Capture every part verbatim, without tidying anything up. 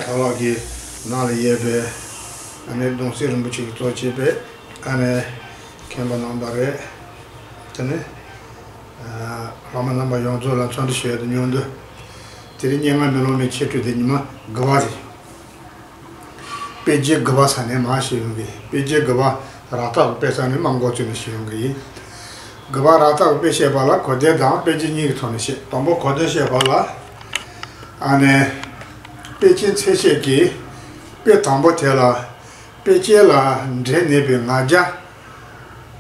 ཁ་ལག་གི་ནང་ལ་ཡོད་པའི་ཨ་ནི་གདུང་སྲས་རིན་པོ་ཆེ་གིས་གཙོ་བྱས་པའི་ཨ་ནི་མཁན་པོ་རྣམ་པ་རེད། དེ་ནས་བླ་མ་རྣམ་པ་ཡོངས་རྫོགས་ལ་འཚམས་འདྲི་ཞུ་ཡ་དང་མཉམ་དུ། དེ་རིང་སྙན་ངག་མེ་ལོང་མའི་ཆེད་སྤྲོས་དེ་ཉི་མ་དགུ་པ་རེད། དཔེ་ཆའི་དགུ་པ་ཟེར་ནས་མར་ཞུ་ཡོང་གི། དཔེ་ཆའི་དགུ་པ་རབ་རྟོག་གི་དཔེ་ཟེར་ནས་མར་འགོ་བཙུགས་ནས་ཞུ་ཡོང་གི་ཡིན། དགུ་པ་རབ་རྟོག་གི་དཔེ་བཤད་པ་ལ་གོ་བདེ་དང་དཔེ་ཆ་གཉིས་ཀྱི་ཐོག་ནས་བཤད། དང་པོ་གོ་བདེ་བཤད་པ་ལ། ཨ་ནི། དཔེ་ཆའི་མཚན་བཤད་ཀྱི་དཔེ་དང་པོ་དེ་ལ། དཔེ་ཅན་ལ་འབྲེལ་གནས་པའི་ང་རྒྱལ་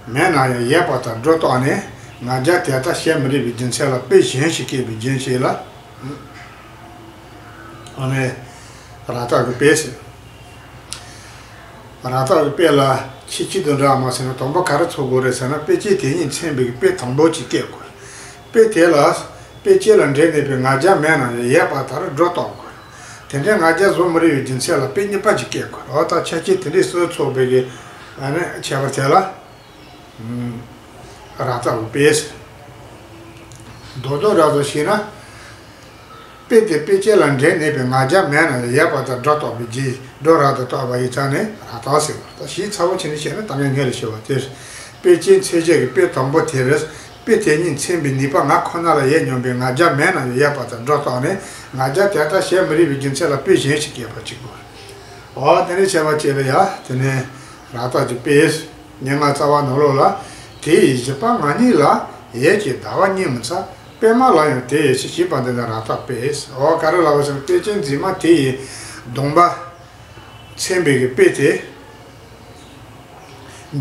མེད་ན་ཡང་ཡོད་པ་ལྟར་སྒྲོ་བཏགས་ནས། ང་རྒྱལ་དེ་ལྟར་བྱེད་མི་རིགས་པའི་རྒྱུ་མཚན་ལ་དཔེ་གཞན་ཞིག་བཀོད་པའི་རྒྱུ་མཚན་ལ། ཨ་ནི། རབ་རྟོག་གི་དཔེ་ཟེར། རབ་རྟོག་གི་དཔེ་ལ་ཁྱད་ཆོས་དང་འདྲ་མ་ཟེར་ན། དང་པོ་ག་རེ་ཚོར་དགོས་རེད་ཟེར་ན། དཔེ་ཅན་དེ་ཉིད་མཚོན་པའི་དཔེ་དང་པོ་ཅིག་བཀོད་དགོས། དཔེ་དེ་ལ། དཔེ་ཅན་ལ་འབྲེལ་གནས་པའི་ང་རྒྱལ་མེད་ན་ཡང་ཡོད་པ་ལྟར་སྒྲོ་བཏགས་དགོས། དེ་འདྲའི་ང་རྒྱལ་བཟོ་མི་རིགས་པའི་རྒྱུ་མཚན་ལ་དཔེ་གཉིས་པ་ཅིག་བཀོད་དགོས། འོ་ད་ཁྱད་ཆོས་དེ་འདྲའི་སོ་ཚོགས་པའི་གི། ཨ་ནི་ཁྱད་པར་དེ་ལ། རབ་རྟོག་གི་དཔེ་ཟེར། མདོར་དོན་རབ་ཏུ་ཞུས་ན། དཔེ་དེ་དཔེ་ཅན་ལ་འབྲེལ་གནས་པའི་ང་རྒྱལ་མེད་ན་ཡང་ཡོད་པ་ལྟར་སྒྲོ་བཏགས་པའི་རྗེས་སྒྲོ་རབ་ཏུ་བཏགས་པ་ཡི་ཆ་ནས་རབ་རྟོག་ཟེར་བ། ད་ཞིབ་ཚགས་པོ་བྱས་ནས་བཤད་ན་ད་ངས་སྔོན་ལ་ཞུས་པ་དེ། དཔེ་ཅན་མཚན་བཤད་ཀྱི་དཔེ་དང་པོ་དེར། དཔེ་དེ་ཉིད་མཚོན་པའི་ནུས་པ་ང་ཁོ་ན་ལ་ཡོད་སྙམ་པའི་ང་རྒྱལ་མེད་ན་ཡང་ཡོད་པ་ལྟར་སྒྲོ་བཏགས་ནས། ང་རྒྱལ་དེ་ལྟར་བྱེད་མི་རིགས་པའི་རྒྱུ་མཚན་ལ་དཔེ་གཞན་ཞིག་བཀོད་པ་གཅིག་པུ། འོ་དེ་ནས་བྱས་པ་བཅས་ལ་ཡ། དེ་ནས་རབ་རྟོག་གི་དཔེ། སྙན་ངག་རྩ་བ་ནང་ལོགས་ལ། དེ་ཡི་བཞི་པ་ང་གཉིས་ལ། ཡོད་ཀྱི་ཟླ་བ་གཉིས་མི་ཚར། པད་མ་ལ་ཡང་དེ་ཡི་ཕྱིར། ཞེས་པ་འདི་ནི་རབ་རྟོག་དཔེ། འོ་ག་རེ་ལབ་པ་ཟེར་ན། དཔེ་ཅན་འཛིན་མ་དེ་ཡི་གདོང་པ་མཚོན་པའི་གི་དཔེ་དེ།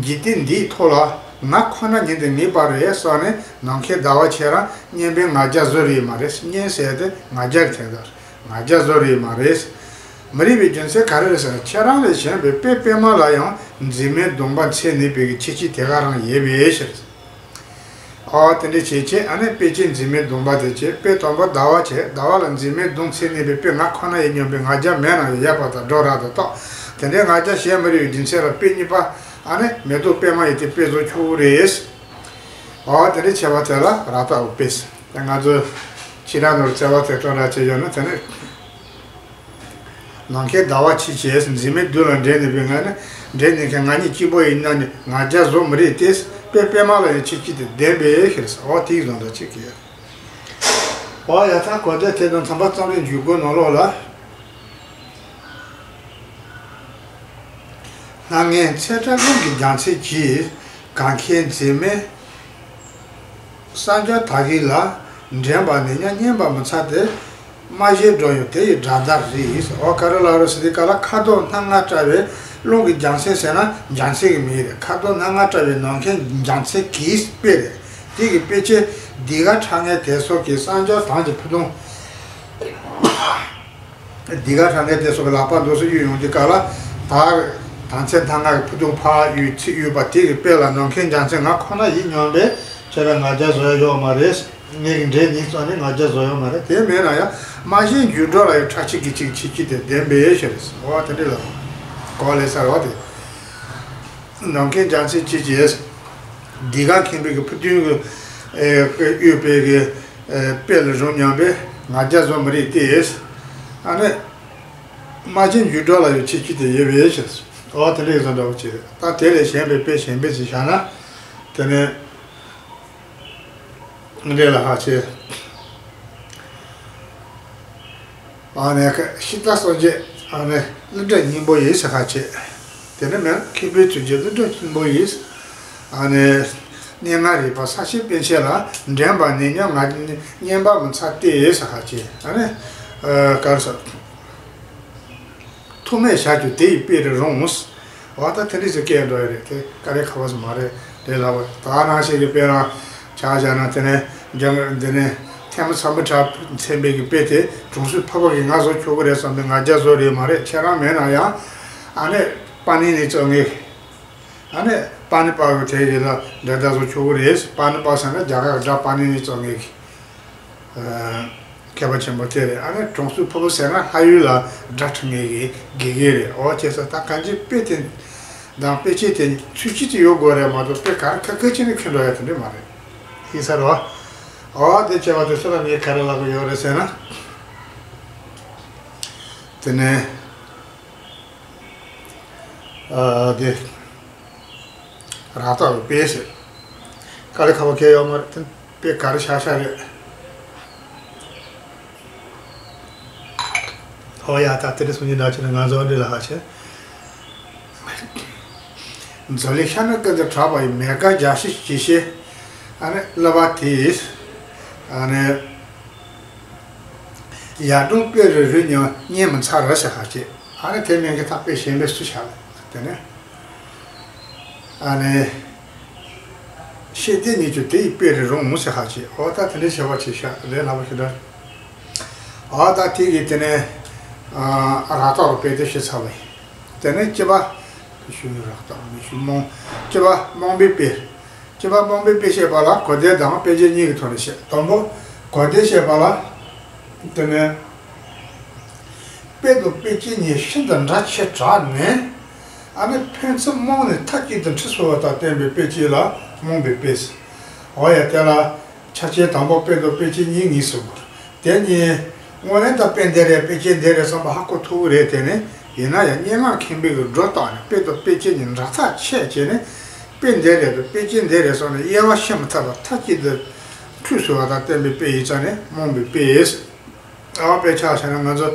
འཇིག་རྟེན་འདིའི་ཐོག་ལ་ང་ཁོ་ན་ཉིད་དུ་ངེས་པ་རེད་བསམ་ནས། ནམ་མཁའི་ཟླ་བ་ཁྱེད་རང་སྙན་པའི་ང་རྒྱལ་བཟོ་རེས་མ་རེད། སྙན་ཟེར་དེ་ང་རྒྱལ་གྱི་དོན་དུ། ང་རྒྱལ་བཟོ་རེས་མ་རེད། མི་རིགས་པའི་རྒྱུ་མཚན་ག་རེ་རེད་ཟེར་ན། ཁྱེད་རང་ལས་གཞན་པའི་དཔེ་པད་མ་ལ་ཡང་འཛིན་མའི་གདོང་པ་མཚོན་ནུས་པའི་གི་ཁྱད་ཆོས་དེ་ག་རང་ཡོད་པའི་ཕྱིར། ཨོ་དེ་འདྲ་བྱས་བྱས། ཨ་ནི་དཔེ་ཅན་འཛིན་མའི་གདོང་པ་དེ་བྱས། དཔེ་དང་པོ་ཟླ་བ་བྱས། ཟླ་བ་ལ་འཛིན་མའི་གདོང་མཚོན་ནུས་པའི་དཔེ་ང་ཁོ་ན་ཡིན་སྙམ་པའི་ང་རྒྱལ་མེད་ན་ཡང་ཡོད་པ་ལྟར་སྒྲོ་རབ་ཏུ་བཏགས། དེ་འདྲའི་ང་རྒྱལ་བྱེད་མི་རིགས་པའི་རྒྱུ་མཚན་ལ་དཔེ་གཉིས་པ། ཨ་ནི་མེ་ཏོག་པད་མ་ཡིན་ཏེ་དཔེ་བཟོ་ཆོག་གི་རེད། ཨོ་དེ་འདྲ་བྱས་པ་དེ་ལ་རབ་རྟོག་དཔེ་ཟེར། ང་ཚོ་ཕྱི་ནང་ནོར་བརྩེ་བ་དེ་སྟོན་ར་བྱས་ཡོད་ན། དེ་ནི་ནམ་མཁའི་ཟླ་བ་ཆེ་ཆེ་འཛིན་མའི་རྡུལ་ལ་འདྲེས་ནས་པའི་ང་ནི། འདྲེས་ནས་མཁན་ང་གཉིས་གཅིག་པོ་ཡིན་ན་ནི་ང་རྒྱལ་བཟོ་མི་རེད་དེ། དཔེ་པད་མ་ལ་ཡང་ཁྱད་ཆོས་དེ་ལྡན་པའི་ཕྱིར། འོ་དེའི་བཟོ་འདྲ་ཅིག་གི། འོ་ཡ། ད་གོ་བདེ་དེ་དང་ཐམ་པ་རྩོམ་རིག་འཇུག་སྒོ་ནང་ལོགས་ལ། སྣ་ལྔའི་ཚེག་དྲག་རླུང་གིས་རྒྱ་མཚོའི་གྱིས། གང་ཁེལ་འཛིན་མའི་གསང་སྦྱོར་དག་གིས་ལ། འདྲེན་པར་ནི་སྙམ་བསྙེན་པར་མི་ཚར་ཏེ། མ་བཞེངས་འགྲོ་ཡང་དེ་ཡི་དགྲ་ཟླ་རེད། འོ་ག་རེ་ལབ་རེད་ཟེར་དུས་སྐབས་ལ། ཁ་དོག་སྣ་ལྔ་བཀྲ་བའི། རླུང་གིས་རྒྱ་མཚོ་ཟེར་ན་རྒྱ་མཚོ་གི་མིང་རེད། ཁ་དོག་སྣ་ལྔ་བཀྲ་བའི་ནམ་མཁའི་རྒྱ་མཚོའི་གྱིས་དཔེ་རེད། དེ་གི་དཔེ་ཆ་འདི་ག་ཕྲ་ངེ་དེ་སོགས་ཀྱི་གསང་སྦྱོར་དང་གི་ཕུ་ཐུང་། འདི་ག་ཕྲ་ངེ་དེ་སོགས་ཀྱི་ལག་པ་འདུག་སེ་གཡུག་ཡོང་དུས་སྐབས་ལ། ད་དམ་ཚིག་སྣ་ལྔ་གི་ཕུ་ཐུང་ཕར་གཡུག་ཚུར་གཡུག་པ་དེ་གི་དཔེ་ལ། ནམ་མཁའི་རྒྱ་མཚོ་ང་ཁོ་ན་ཡིན་སྙམ་པའི་ཁྱེད་ལ་ང་རྒྱལ་བཟོ་ཡ་ཡོད་མ་རེད། ངེད་ཀྱི་འདྲེས་ནས་བཙོན་ནས་ང་རྒྱལ་བཟོ་ཡོད་མ་རེད། དེ་མེད་ན་ཡང་མ་བཞེངས་འགྱུར་འགྲོ་ལ་ཡང་ཁྲག་ཆིལ་གྱི་ཁྱད་ཆོས་དེ་ལྡན་པའི་ཕྱིར། འོ་དེ་འདྲ་ལ་གོ་ལེ་གསར་བ་དེ། ནམ་མཁའི་རྒྱ་མཚོའི་གྱིས་ཀྱིས། འདི་ག་མཁན་པོའི་གི་ཕུ་ཐུང་གི་ཨེ་གཡུག་པའི་གི་ཨེ་དཔེ་ལ་རུང་སྙམ་པའི་ང་རྒྱལ་བཟོ་མི་རེད་དེ། ཨ་ནི་མ་བཞེངས་འགྱུར་འགྲོ་ལ་ཡང་ཁྱད་ཆོས་དེ་ཡོད་པའི་ཕྱིར། འོ་དེ་འདྲ་ཡིན་ཙང་འདྲ་བོ་ཅིག་རེད། ད་དེ་ལས་གཞན་པའི་དཔེ་གཞན་པ་ཅིག་བཞག་ན། དེ་ནས་འདི་ལ་ཧ་ཆེ། ཨ་ནི་ཤིང་རྟ་སངས་རྒྱས། ཨ་ནི་གླུ་སྒྲ་སྙིང་པོ་ཡིས་ཟེར་ཁ་ཆེ། དེ་ནས་མེད་མཁས་པའི་ཚུལ་གྱི་གླུ་སྒྲ་སྙིང་པོ་ཡིས། ཨ་ནི་སྙན་ངག་རིག་པ་ས་སྐྱའི་པཎ་ཆེན་ལ། འདྲེན་པར་ནི་སྙམ་ང་སྙམ་པ་མི་ཚར་ཏེ་ཟེར་ཁ་ཆེ། ཨ་ནི་ཨ་ག་རེ་ཟེར། ཐུགས་མེད་བཞག་རྒྱུ་དེ་ཡི་དཔེ་རུ་རུང་། འོ་ད་དེ་འདྲ་ཞིག་སྐད་འགྲོ་ཡི་རེད། དེ་དཀའ་ལས་ཁག་པོ་ཞིག་མ་རེད། དེ་ལ་བ་ད་ནང་བཞིན་གྱི་དཔེ་རང་ཆ་བཞག་ན། དེ་ནས་འཇང་འདི་ནས་ཐལ་མོ་ཚ་མོ་བྲག་མཚོན་པའི་གི་དཔེ་དེ། དྲང་སྲོང་ཕུར་བུ་གིས་ང་བཟོ་ཆོག་གི་རེད་བསམ་པའི་ང་རྒྱལ་བཟོ་རེད་མ་རེད། ཁྱེད་རང་མེད་ན་ཡང་ཨ་ནི་པཱ་ཎི་ནས་བཙོང་ངེས། ཨ་ནི་པཱ་ཎི་པ་གི་དེ་གི་ལ་འདྲ་འདྲ་བཟོ་ཆོག་གི་རེད། པཱ་ཎི་པ་ཟེར་ན་རྒྱ་གར་གི་སྒྲ་པཱ་ཎི་ནས་བཙོང་ངེས་གི། མཁས་པ་ཆེན་པོ་དེ་རེད། ཨ་ནི་དྲང་སྲོང་ཕུར་བུ་ཟེར་ན་ལྷ་ཡུལ་ལ་སྒྲ་འཁྲིད་མཁན་གྱི་དགེ་རྒན་རེད། འོ་བྱས་ཙང་ད་གང་ཅི་དཔེ་དེ་དང་དཔེ་ཆ་དེ་ཚུལ་གཅིག་ཏུ་ཡོད་དགོས་རེད་མ་གཏོགས། དཔེ་ག་རེ་ཁ་ཁ་ཅིག་ནས་འཁྱེར་འགྲོ་ཡ་དེ་འདྲ་མ་རེད། ཤེས་ས་རེད་བ། འོ་དེ་བྱས་པ་དེ་ཚོ་ལ་ངས་ག་རེ་ལབ་དགོས་ཡོད་རེད་ཟེར་ན། དེ་ནས་ཨ་དེ་ར་ཏོག་གི་དཔེ་ཟེར། དཀའ་ལས་ཁག་པོ་གང་ཡོད་མ་རེད། དེ་དཔེ་ག་རེ་ཤག་ཤག་རེད། ཨོ་ཡ། ད་དེ་འདྲ་སོང་ཉིན་འདྲ་བྱས་ན་ང་ཚོ་འདི་ལ་ཧ་ཆེ། མཛོད་ལས་ཤ་ན་ཀུན་ཏུ་གྲགས་པ་ཡི་མེ་དཀར་རྒྱ་ཤེལ་གྱི་ཤེལ། ཨ་ནི་བསླབ་པ་དེས་ཨ་ནི་ཡར་དྲུང་དཔེ་རུ་རུ་ཉོ་གཉེན་མི་ཚར་ར་ཟེར་ཧ་ཆེ། ཨ་ནི་དེ་མིན་གྱི་ཐག་པས་གཞན་པའི་སུ་བྱ་ལ་དེ་ནས་ཨ་ནི། ཤེས་ལྡན་ཉིད་ཀྱང་དེ་ཡི་དཔེ་རུ་རུང་ངོ་ཟེར་ཧ་ཆེ། འོ་ད་དེ་འདྲའི་བྱ་བ་བྱེད་ཤག་ལས་སླ་པོ་ཞིག་འདྲ། འོ་ད་དེ་གི་དེ་ནས་ཨ་ར་ཏོག་གི་དཔེ་དེ་བཤད་ཚར་བ་ཡིན། དེ་ནས་གཅིག་པ། ཤུ་ར་ཏོག་མེ་ཤུ་རྨོངས། གཅིག་པ་རྨོངས་པའི་དཔེ། གཅིག་པ་རྨོངས་པའི་དཔེ་བཤད་པ་ལ་གོ་བདེ་དང་དཔེ་ཅན་གཉིས་ཀྱི་ཐོག་ནས་བཤད། དང་པོ་གོ་བདེ་བཤད་པ་ལ། དེ་ནས། དཔེ་དང་དཔེ་ཅན་གཉིས་ཤིན་ཏུ་འདྲ་ཆེ་དྲགས་ནས། ཨ་ནི་ཕན་ཚུན་རྨོངས་ནས་མཐའ་གཅིག་ཏུ་འཁྲུལ་སོང་བ་དང་བསྟན་པའི་དཔེ་ཅན་ལ་རྨོངས་པའི་དཔེ་ཟེར། འོ་ཡ། དེ་ལ་ཆ་རྐྱེན་དང་པོ་དཔེ་དང་དཔེ་ཅན་གཉིས་ངེས་སོ། དེ་གཉིས་དངོས་གནས་ད་དཔེ་འདི་རེད་དཔེ་ཅན་འདི་རེད་བསམ་པ་ཧ་གོ་ཐུབ་ཀྱི་རེད། དེ་ནི་ཡིན་ན་ཡང་སྙན་ངག་མཁན་པོའི་གི་སྒྲོ་བཏགས་ནས་དཔེ་དང་དཔེ་ཅན་གཉིས་འདྲ་ཐག་ཆད་བྱས་ནས་དཔེ་འདི་རེད་དང་དཔེ་ཅན་འདི་རེད་བསམ་ནས་དབྱེ་བ་ཕྱེ་མི་ཐུབ་པར་མཐའ་གཅིག་ཏུ་འཁྲུལ་སོང་བ་དང་བསྟན་པའི་དཔེ་ཡིན་ཙང་ནི་རྨོངས་པའི་དཔེ་ཟེར། ཨ་དཔེ་ཆ་བཞག་ན་ང་ཚོ་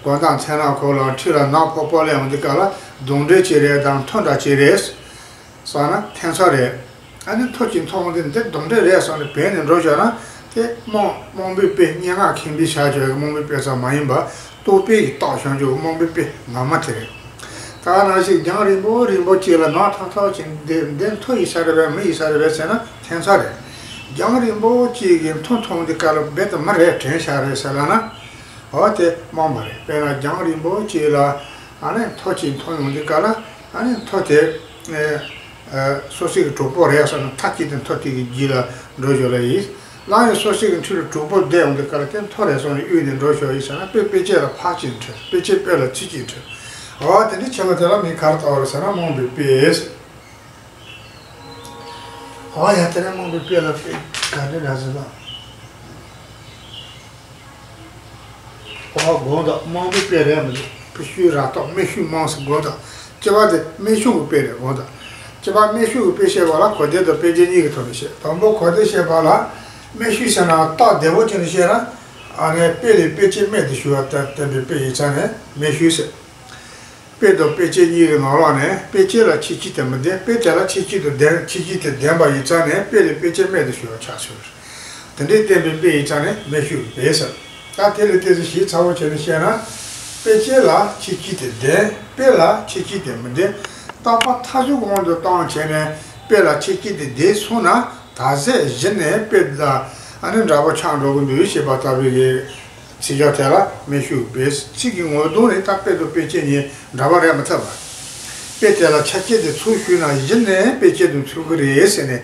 དགོང་དག་མཚན་ནག་ཁོག་ལ་ཁྲི་ལ་ནག་ཕོག་ཕོག་ལ་ཡོང་དུས་སྐབས་ལ་གདོན་འདྲེ་ཅིག་རེད་དང་མཐོ་འདྲ་ཅིག་རེད་བསམ་ན་ཐན་ཚ་རེད། ཨ་ནི་མཐོ་ཅིག་མཐོང་དུས་འདི་གདོན་འདྲེ་རེད་བསམ་ནས་བས་ནས་འགྲོ་བཞག་ན་དེ་རྨོངས་རྨོངས་པའི་དཔེ། སྙན་ངག་མཁན་པོས་བྱ་བྱ་བའི་རྨོངས་པའི་དཔེ་ཙམ་མ་ཡིན་པར་རྟོག་པས་ཀྱིས་བཏགས་བྱུང་བའི་རྨོངས་པའི་དཔེ་ངོ་མ་དེ་རེད། ད་ནང་བཞིན་རྒྱང་རིང་པོ་རིང་པོ་ཅིག་ལ་ནག་ཁྲག་ཁྲག་ཅིག་འདི་འདི་མཐོ་ཡིན་ས་རེད་པས་མི་ཡིན་ས་རེད་པས་ཟེར་ན་ཐན་ཚ་རེད། རྒྱང་རིང་པོ་ཅིག་གི་མཐོ་མཐོང་དུས་སྐབས་ལ་རྦད་དེ་མི་རེད་དྲན་བཞག་རེད་ཟེར་ལབ་ན། འོ་དེ་རྨོངས་པ་རེད། དཔེར་ན་རྒྱང་རིང་པོ་ཅིག་ལ་ཨ་ནི་མཐོ་ཅིག་མཐོང་ཡོང་དུས་སྐབས་ལ་ཨ་ནི་མཐོ་དེ་ཨ་སོ་སོའི་གྲོགས་པོ་རེད་བསམ་ན་མཐའ་གཅིག་ཏུ་མཐོ་དེ་གི་རྗེས་ལ་འགྲོ་ཞོར་ལ་ཡིན། སླར་ཡང་སོ་སོའི་གི་འཁྲིས་ལ་གྲོགས་པོ་བསྡད་ཡོང་དུས་སྐབས་ལ་དེ་མཐོ་རེད་བསམ་ནས་གཡུག་ནས་འགྲོ་ཞོར་ཡིན་ཟེར་ན་དཔེ་དཔེ་ཅན་ལ་ཕར་གཅིག་འཁྲིལ། དཔེ་ཅན་དཔེ་ལ་ཚུར་གཅིག་འཁྲིལ། འོ་དེ་འདྲའི་བྱེད་པ་དེ་ལ་མིང་ག་རེ་བཏགས་པ་རེད་ཟེར་ན་རྨོངས་པའི་དཔེ། འོ་ཡ། དེ་ནས་རྨོངས་པའི་དཔེ་ལ་དཔེ་ག་འདྲ་འདྲ་ཟེར་ན། འོ་དགོངས་དག་རྨོངས་པའི་དཔེ་རེད་མི་འདུག་དཔེ་ཤུལ་ར་ཏོག་མེ་ཤུལ་རྨོངས་ཟེར་དགོངས་དག་གཅིག་པ་དེ་རྨད་བྱུང་གི་དཔེ་རེད་དགོངས་དག་གཅིག་པ་རྨད་བྱུང་གི་དཔེ་བཤད་པ་ལ་གོ་བདེ་དང་དཔེ་ཅན་གཉིས་ཀྱི་ཐོག་ནས་བཤད། དང་པོ་གོ་བདེ་བཤད་པ་ལ་རྨད་བྱུང་ཟེར་ན་རྟགས་བདེ་པོ་བྱས་ནས་བཤད་ན། ཨ་ནི་དཔེ་ལས་དཔེ་ཅན་རྨད་དུ་ཞུ་བ་ལྟར་བསྟན་པའི་དཔེ་ཡིན་ཙང་ནས་རྨད་བྱུང་ཟེར། དཔེ་དང་དཔེ་ཅན་གཉིས་ཀྱི་ནང་ལོགས་ནས་དཔེ་ཅན་ལ་ཁྱད་གཅིག་དེ་མི་ལྡན། དཔེ་དེ་ལ་ཁྱད་གཅིག་ཏུ་ལྡན། ཁྱད་གཅིག་དེ་ལྡན་པ་ཡིན་ཙང་ནས་དཔེ་ལས་དཔེ་ཅན་རྨད་དུ་ཞུ་བ་ཆགས་ཚུལ། དེ་འདྲའི་བསྟན་པའི་དཔེ་ཡིན་ཙང་ནས་རྨད་བྱུང་གི་དཔེ་ཟེར། ད་དེ་ལས་ཏོག་ཙམ་ཞིབ་ཚགས་པོ་བྱས་ནས་བཤད་ན། དཔེ་ཅན་ལ་ཁྱད་གཅིག་དེ་ལྡན། དཔེ་ལ་ཁྱད་གཅིག་དེ་མི་ལྡན། རྟག་པ་མཐའ་གཅིག་དབང་དུ་བཏང་བྱས་ནས་དཔེ་ལ་ཁྱད་གཅིག་དེ་ལྡན་སོང་ན། ད་གཟོད་གཞི་ནས་དཔེ་དང་ཨ་ནི་འདྲ་པོ་ཆགས་འགྲོ་གི་འདུག་ཞེས་པ་ལྟ་བུའི་གི་ཚིག་སྦྱོར་དེ་ལ་རྨད་བྱུང་གི་དཔེ། ཚིག་གི་ངོ་གདོང་ནི་ད་དཔེ་དང་དཔེ་ཅན་གཉིས་འདྲ་བ་རེད་མི་ཐུབ་པ། དཔེ་དེ་ལ་ཁྱད་གཅིག་དེ་ཚུར་ཞུས་ན་གཞི་ནས་དཔེ་ཅན་དུ་ཚུད་ཀྱི་རེད་ཟེར་ནས།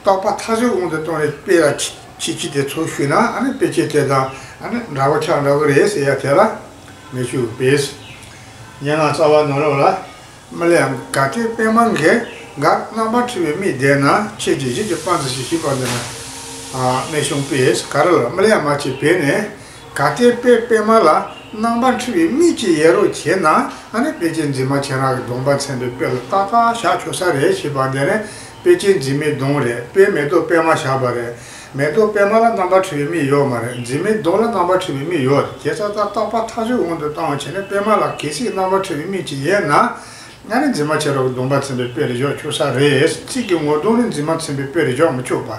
རྟག་པ་མཐའ་གཅིག་དབང་དུ་བཏང་ནས་དཔེ་ལ་ཁྱད་གཅིག་དེ་ཚུར་ཞུས་ན་ཨ་ནི་དཔེ་ཅན་དེ་དང་ཨ་ནི་འདྲ་པོ་ཆགས་འགྲོ་གི་རེད་ཟེར་ཡ་དེ་ལ་རྨད་བྱུང་གི་དཔེ། སྙན་ངག་རྩ་བ་ནང་ལོགས་ལ། མི་ལ་ཡང་གལ་ཏེ་པདྨ་འགས། གར་རྣམ་པར་འཁྲུལ་བའི་མིག་ལྡན་ན། ཁྱེད་ཀྱི་གཞི་གྱུར་པ་འཛིན་ཞེས་ཞུས་པ་འདི་ནི། ཨ་རྨད་བྱུང་དཔེ་ག་རེ་ལ་མི་ལ་ཡང་མ་བྱས་པས་ནས། གལ་ཏེ་དཔེ་པདྨ་ལ་རྣམ་པར་འཁྲུལ་བའི་མིག་ཅིག་ཡོད་རོགས་བྱས་ན། ཨ་ནི་དཔེ་ཅན་འཛིན་མ་བྱེད་རང་གི་སྡོམ་པ་ཚིམ་པའི་དཔེ་ལ་ཏག་ཏག་བཞག་ཆོག་ས་རེད་ཞེས་པ་འདི་ནི་དཔེ་ཅན་འཛིན་མའི་སྡོམ་རེད། དཔེ་མེ་ཏོག་པདྨ་བཞག་པ་རེད། མེ་ཏོག་པདྨ་ལ་རྣམ་པར་འཁྲུལ་བའི་མིག་ཡོད་མ་རེད། འཛིན་མའི་སྡོམ་ལ་རྣམ་པར་འཁྲུལ་བའི་མིག་ཡོད་རེད། བྱས་ཙང་ད་རྟག་པ་མཐའ་གཅིག་དབང་དུ་བཏང་བ་བྱས་ནས་པདྨ་ལ་གལ་སྲིད་རྣམ་པར་འཁྲུལ་བའི་མིག་ཅིག་ཡོད་ན། ཨ་ནི་འཛིན་མ་བྱེད་རོགས་ཀྱི་སྡོམ་པ་ཚིམ་པའི་དཔེ་རུ་འཇོག་ཆོག་ས་རེད། ཚིག་གི་ངོ་གདོང་ནི་འཛིན་མ་ཚིམ་པའི་དཔེ་རུ་འཇོག་མི་ཆོག་པ།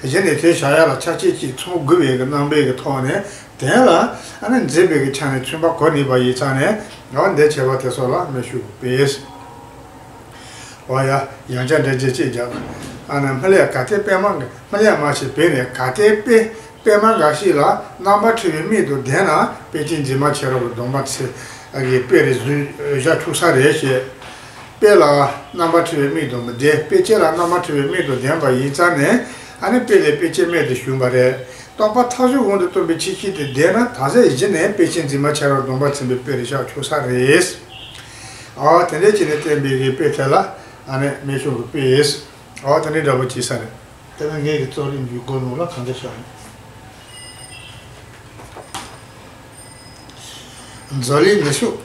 གཞི་ནས་དེ་བཞག་ཡ་ལ་ཆ་རྐྱེན་གཅིག་ཚང་དགོས་པའི་གི་རྣམ་པའི་གི་ཐོག་ནས་དེ་ལ་ཨ་ནི་འཛིན་པའི་གི་ཆ་ནས་མཚོན་པ་གོ་ནུས་པ་ཡིན་ཙང་ནས་འོ་འདི་བྱས་པ་དེ་ཚོ་ལ་རྨད་བྱུང་གི་དཔེ། འོ་ཡ། ཡང་བསྐྱར་འགྲེལ་བྱེད་ཅིག་རྒྱབ། ཨ་ནི་མི་ལ་ཡང་གལ་ཏེ་པདྨ་འགས། མི་ལ་ཡང་མ་བྱས་པས་ནས་གལ་ཏེ་དཔེ་པདྨ་འགའ་ཞིག་ལ་རྣམ་པར་འཁྲུལ་བའི་མིག་དང་ལྡན་ན་དཔེ་ཅན་འཛིན་མ་བྱེད་རོགས་ཀྱི་སྡོམ་པ་ཚིམ་གྱི་དཔེ་རུ་བཞག་ཆོག་ས་རེད་ཞེས། དཔེ་ལ་རྣམ་པར་འཁྲུལ་བའི་མིག་དང་མི་ལྡན། དཔེ་ཅན་ལ་རྣམ་པར་འཁྲུལ་བའི་མིག་དང་ལྡན་པ་ཡིན་ཙང་ནས་ཨ་ནི་དཔེ་ལས་དཔེ་ཅན་རྨད་དུ་བྱུང་བ་རེད། རྟག་པ་མཐའ་གཅིག་དབང་དུ་བཏང་བའི་ཁྱད་གཅིག་དེ་ལྡན་ན་ད་གཟོད་གཞི་ནས་དཔེ་ཅན་འཛིན་མ་བྱེད་རོགས་སྡོམ་པ་ཚིམ་པའི་དཔེ་རུ་བཞག་ཆོག་ས་རེད། ཨ་དེ་འདྲ་བྱས་ནས་བསྟན་པའི་གི་དཔེ་དེ་ལ་ཨ་ནི་རྨད་བྱུང་གི་དཔེ། ཨ་དེ་འདྲ་འདྲ་པོ་བྱས་ས་རེད། དེ་ནས་ངེད་ཀྱི་རྩོམ་རིག་འཇུག་སྒོ་ནང་ལ་གང་འདྲ་བཞག་ཡིན། འཛམ་གླིང་ནུབ་ཕྱོགས།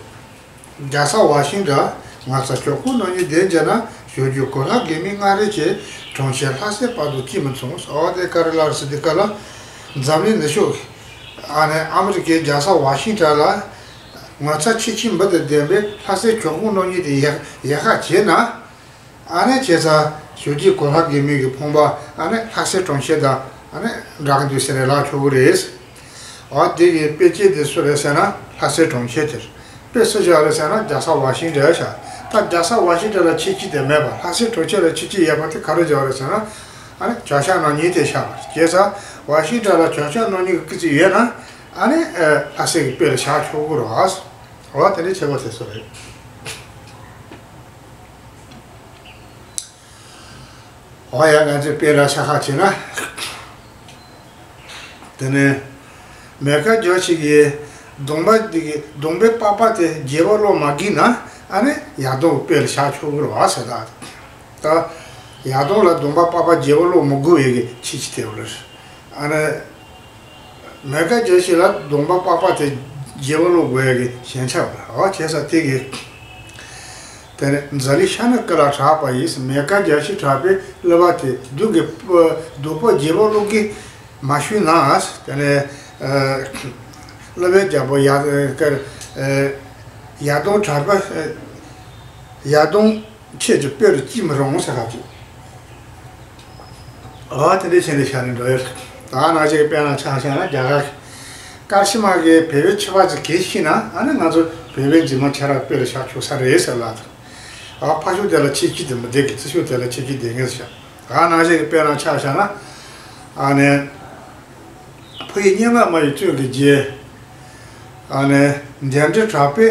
རྒྱལ་ས་ཝ་ཤིང་ཊོན། ངོ་ཚ་གྱོང་ཁུངས་གནང་མཁན་དེ་འདྲ་ན་ཞོགས་ཇ་གོ་ལྷག་གི་མི་ལྔ་རེ་བཅས་གྲོང་ཁྱེར་ལྷ་སའི་བར་དུ་ཅི་མི་ཚང་། ཨོ་དེ་ག་རེ་ལབ་རེད་ཟེར་དུས་སྐབས་ལ། འཛམ་གླིང་ནུབ་ཕྱོགས། ཨ་ནི་ཨ་མི་རི་ཀའི་རྒྱལ་ས་ཝ་ཤིང་ཊོན་ལ། ངོ་ཚ་ཆེ་ཆེ་འབུ་དང་ལྡན་པའི་ལྷ་སའི་གྱོང་ཁུངས་གནང་མཁན་དེ་ཡག་ཡག་ཁ་བྱས་ན། ཨ་ནི་བྱས་ཙང་ཞོགས་ཇ་གོ་ལྷག་གི་མི་གི་ཕོངས་པ་ཨ་ནི་ལྷ་སའི་གྲོང་ཁྱེར་དང་ཨ་ནི་འདྲ་གི་འདུག་ཟེར་ནས་ལབ་ཆོག་གི་རེད། འོ་དེ་གི་དཔེ་ཆ་དེ་སུ་རེད་ཟེར་ན་ལྷ་སའི་གྲོང་ཁྱེར་དེ་རེད། དཔེ་སུ་བཞག་རེད་ཟེར་ན་རྒྱལ་ས་ཝ་ཤིང་ཊོན་བཞག་ད་རྒྱལ་ས་ཝ་ཤིང་ཊོན་ལ་ཆེ་ཆེ་དེ་མེད་པ་ལྷ་སའི་གྲོང་ཁྱེར་ལ་ཆེ་ཆེ་ཡོད་པ་དེ་ག་རེ་བཞག་རེད་ཟེར་ན། ཨ་ནི་གྱོང་ཆག་གནང་མཁན་དེ་བཞག་པ་རེད། བྱས་ཙང་ཝ་ཤིང་ཊོན་ལ་གྱོང་ཆག་གནང་མཁན་གི་སྐད་ཆ་ཡོད་ན་ཨ་ནི་ལྷ་སའི་གི་དཔེ་ལ་བཞག་ཆོག་གི་རེད། འོ་དེ་འདྲ་བྱས་པ་དེ་སུ་རེད། འོ་ཡ་ང་ཚོས་དཔེ་ར་ཆ་ཁ་བྱས་ན། དེ་ནས་མེ་ཁ་རྒྱ་ཞིག་གིས་གདོང་པ་འདི་གི་གདོང་པའི་པགས་པ་དེ་རྒྱལ་པོ་བློ་མ་འགེངས་ན་ཨ་ནི་ཡར་གདོང་དཔེ་ལ་བཞག་ཆོག་གི་རེད་བ་ཟེར་ད། ད་ཡར་གདོང་ལ་གདོང་པ་པགས་པ་རྒྱལ་པོ་བློ་མི་འགུག་པའི་གི་ཆེ་ཆེ་དེ་རེད། ཨ་ནི། མེ་ཁ་རྒྱ་ཞིག་ལ་གདོང་པ་པགས་པ་དེ་རྒྱལ་པོ་བློ་དགོས་ཡ་གི་ཞན་ཆ་བ་ཨོ་བྱས་ས་དེ་གི། དེ་ནས་འཛམ་གླིང་ཤར་ནུབ་ཀ་ལ་གྲགས་པ་ཡིས་མེ་ཁ་རྒྱ་ཞིག་གྲགས་པའི་གླུ་བ་དེ་སྡུག་གི་སྡུག་པོ་རྒྱལ་པོ་བློ་གི་མ་ཞུས་ན། དེ་ནས་གླུ་བའི་རྒྱལ་པོ་ཡ་ཀར་ཡ་གདོང་གྲགས་པ་ཡ་གདོང་། ཁྱེད་ཀྱི་དཔེ་རུ་ཅི་མི་རུང་ཟེར་ཁ་ཅིག་ཨ་དེ་འདྲའི་ཆེན་རེ་ཤ་ནས་འགྲོ་ཡོད། ད་ནང་བཞིན་དཔེ་ན་ཆ་བཞག་ན་རྒྱ་གར་ཀར་ཤི་མ་གི་བོད་པའི་ཕྱུ་པ་ཅིག་གིས་ཤི་ན་ཨ་ནི་ང་ཚོ་བོད་པའི་འཇིགས་མ་ཆ་ར་དཔེ་རུ་ཤ་ཆུག་ས་རེད་ཟེར་ལ། ཨ་ཕ་ཤུག་དེ་ལ་ཆེ་ཆེ་དེ་མི་བདེ་གི་རྩི་ཤུག་དེ་ལ་ཆེ་ཆེ་བདེ་ངེས་ཟེར། ད་ནང་བཞིན་གི་དཔེ་ན་ཆ་བཞག་ན་ཨ་ནི་ཕ་ཡི་སྙན་ངག་སྨྲ་བའི་བཙུན་གྱི་རྗེ་ཨ་ནི་འདན་འདྲེ་གྲགས་པའི་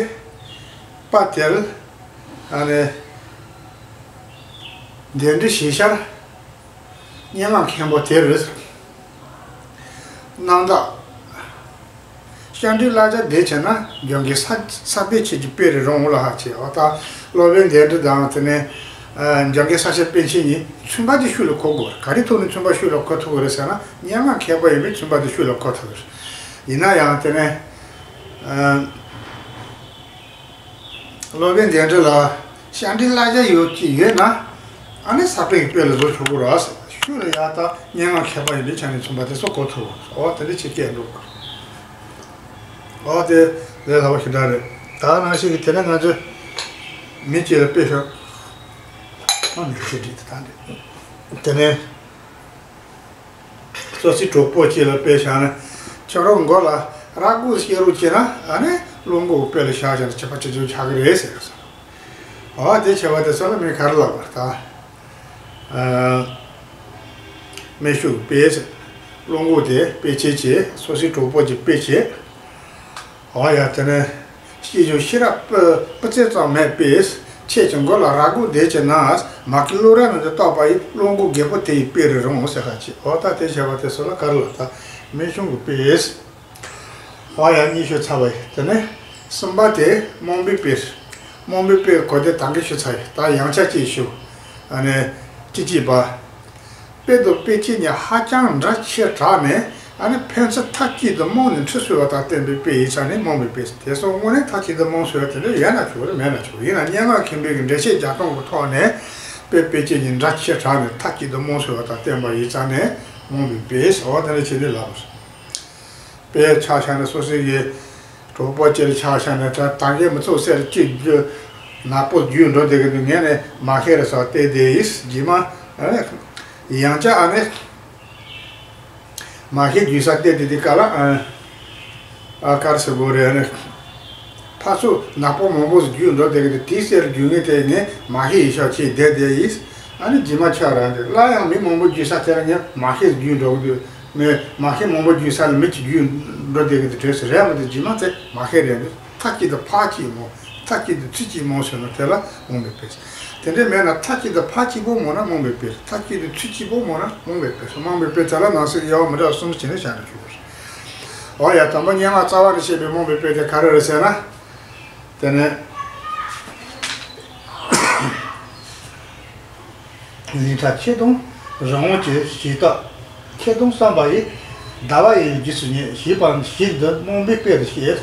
པ་དེར། ཨ་ནི། འདན་འདྲེ་ཞེས་ཤར། སྙན་ངག་མཁན་པོ་དེར། སྣང་བདག་ཤར་འདྲེ་བླ་རྒྱ་བསྡད་བྱས་ན་འཇང་གི་ས་ས་པའི་ཆེད་ཀྱི་དཔེ་རེ་རང་འོ་ལ་ཧ་ཆེ་བ་དང་སློབ་དཔོན་འདན་འདྲེ་དང་དེ་ནས་འཇང་གི་ས་སྐྱ་པཎ་ཆེན་གཉིས་མཚུངས་པ་དེ་ཤུགས་ལ་གོ་དགོས་རེད། ག་རེ་ཐོག་ནས་མཚུངས་པ་ཤུགས་ལ་གོ་ཐུབ་དགོས་རེད་ཟེར་ན་སྙན་ངག་མཁས་པ་ཡིན་པས་མཚུངས་པ་དེ་ཤུགས་ལ་གོ་ཐུབ་དགོས་རེད། ཡིན་ན་ཡང་དེ་ནས། སློབ་དཔོན་དེ་འདྲ་ལ་ཤར་འདྲེ་བླ་རྒྱ་ཡོད་ཀྱི་ཡོད་ན་ཨ་ནི་ས་པའི་དཔེ་ལ་བཟོ་ཆོག་གི་རེད། ཤུགས་ལ་ཡག་ད་སྙན་ངག་མཁས་པ་ཡིན་པའི་ཆ་ནས་མཚུངས་པ་དེ་ཚོ་གོ་ཐུབ། འོ་དེ་འདྲ་ཆེ་སྐད་འགྲོ། འོ་དེ་ལས་སླ་བོ་ཞེ་དྲག་རེད། ད་ནང་བཞིན་གྱི་དེ་ནས་ང་ཚོས་མི་གཅིག་ལ་དཔེ་ཤོད། ཨ་མི་གཅིག་འདྲི་དེ་ད་འདྲི་དེ་ནས། སོ་སོའི་གྲོགས་པོ་གཅིག་ལ་དཔེ་བཞག་ན། ཁྱོད་རང་མགོ་ལ་རྭ་ཅོ་བཤད་རོགས་བྱས་ན་ཨ་ནི་བློ་མགོ་དཔེ་ལ་བཞག་བྱས་ན་བྱེད་པ་ཅི་བྱུང་ཆགས་ཀྱི་རེད་ཟེར་སོང་། འོ་དེ་བྱས་པ་དེ་ཚོ་ལ་མི་ག་རེ་ལབ་པར་ད། སྨན་ཤུགས་དཔེ་ཟེར། བློ་མགོ་དེ་དཔེ་བྱེད་བྱེད་སོ་སོའི་གྲོགས་པོ་གཅིག་དཔེ་བྱེད། འོ་ཡ་དེ་ནས་སྐྱེས་ཆུང་ཤེས་རབ་སྤུ་སྤུ་རྩེ་ཙམ་མེད་པས་ཁྱེད་ཀྱི་མགོ་ལ་རྭ་ཅོ་བསྡད་ཀྱི་ན་མ་གི་བློ་རབ་ནང་དུ་བཏགས་པ་ཡི་བློ་མགོ་རྒད་པོ་དེ་ཡི་དཔེ་རེ་རུང་ཟེར་ཁ་ཅིག་འོ་ད་དེ་བྱས་པ་དེ་སོ་ལ་ག་རེ་ལ་ད་སྨན་གཞུང་གི་དཔེ། འོ་ཡ་གཉིས་ཤོད་ཚར་བ་ཡི་དེ་ནས་གསུམ་པ་དེ་རྨོངས་པའི་དཔེ། རྨོངས་པའི་དཔེ་གོ་བདེ་ད་གི་ཤོད་ཚར་ཡི་ད་ཡང་ཆ་གཅིག་ཞུ། ཨ་ནས་ཅི་གཅིག་པ། དཔེ་དང་དཔེ་ཅན་གཉིས་ཧ་ཅང་འདྲ་ཆེ་དྲགས་ནས་ཨ་ནི་ཕན་ཚུན་མཐའ་གཅིག་ཏུ་རྨོངས་ནས་འཁྲུལ་སོང་བ་དང་བསྟན་པའི་དཔེ་ཡིན་ཙང་ནི་རྨོངས་པའི་དཔེ་དེ་སོགས་དངོས་གནས་མཐའ་གཅིག་ཏུ་རྨོངས་སོང་བ་དེ་འདྲ་ཡོད་ན་ཆོག་རེད་མེད་ན་ཆོག་ཡིན་ན་སྙན་ངག་མཁན་པོའི་གི་འགྲེལ་བཤད་རྒྱག་སྟངས་ཀྱི་ཐོག་ནས་དཔེ་དཔེ་ཅན་གཉིས་འདྲ་ཆེ་དྲགས་ནས་མཐའ་གཅིག་ཏུ་རྨོངས་སོང་བ་དང་བསྟན་པ་ཡིན་ཙང་ནི་རྨོངས་པའི་དཔེ་ཟེར་བ་དེ་འདྲ་བྱས་ནས་ལབ། དཔེ་ཆ་བཞག་ན་སོ་སོའི་གི་གྲོགས་པོ་གཅིག་ལ་ཆ་བཞག་ན་ད་ད་གའི་མི་ཚོགས་སེར་གཅིག་རྒྱུ་ནག་པོ་རྒྱུས་འགྲོ་བསྡད་གི་འདུག་ངས་ནི་མ་ཤེས་རེད་ཟེར་བལྟས་བསྡད་ཡིན་རྗེས་མ་ཡང་བསྐྱར་ཨ་ནི་མ་ཤེས་རྒྱུས་ས་བལྟས་བསྡད་དུས་སྐབས་ལ་ཨ་ཨ་དཀར་སེར་པོ་རེད་ཨ་ནི་ཕར་ཚུར་ནག་པོ་མང་པོ་རྒྱུས་འགྲོ་བསྡད་གི་འདུག་དེའི་སེར་རྒྱུས་ངས་དེ་ངས་མ་ཤེས་ཡིན་ཤག་ཅེས་བསྡད་བསྡད་ཡིན། ཨ་ནི་རྗེས་མ་ཆ་རང་དེ་སླར་ཡང་མི་མང་པོ་རྒྱུས་ས་དེ་ལ་ངས་མ་ཤེས་རྒྱུས་འགྲོ་གི་འདུག་མི་མ་ཤེས་མང་པོ་རྒྱུས་ས་ལ་མི་གཅིག་རྒྱུས་འགྲོ་བསྡད་གི་འདུག་དྲན་སོང་རེད་མ་གཏོགས་རྗེས་མ་དེ་མ་ཤེས་རེད་འདུག་མཐའ་གཅིག་ཏུ་ཕར་གཅིག་རྨོངས་མཐའ་གཅིག་ཏུ་ཚུར་གཅིག་རྨོངས་སོང་ན་དེ་ལ་རྨོངས་པའི་དཔེ། དེ་འདྲ་མེད་ན་མཐའ་གཅིག་ཏུ་ཕར་གཅིག་པོ་རྨོངས་ན་རྨོངས་པའི་དཔེ། མཐའ་གཅིག་ཏུ་ཚུར་གཅིག་པོ་རྨོངས་ན་རྨོངས་པའི་དཔེ། རྨོངས་པའི་དཔེ་དེ་ལ་ནང་གསེས་དབྱེ་བ་མི་འདྲ་བ་གསུམ་བྱས་ནས་བཞག་ན་ཆོག་གི་རེད། འོ་ཡ་དང་པོ་སྙན་ངག་རྩ་བ་ནས་བཤད་པའི་རྨོངས་པའི་དཔེ་དེ་ག་རེ་རེད་ཟེར་ན། དེ་ནས་ཉིན་གྲངས་ཆིག་སྟོང་རིང་བོ་ཅིག་ཞིག་ཏུ་ཆིག་སྟོང་བསམ་པ་ཡིས་ཟླ་བ་ཡི་རྗེས་སུ་ཉེ་ཞེས་པ་ཞིག་འདི་རྨོངས་པའི་དཔེ་རུ་བཤད།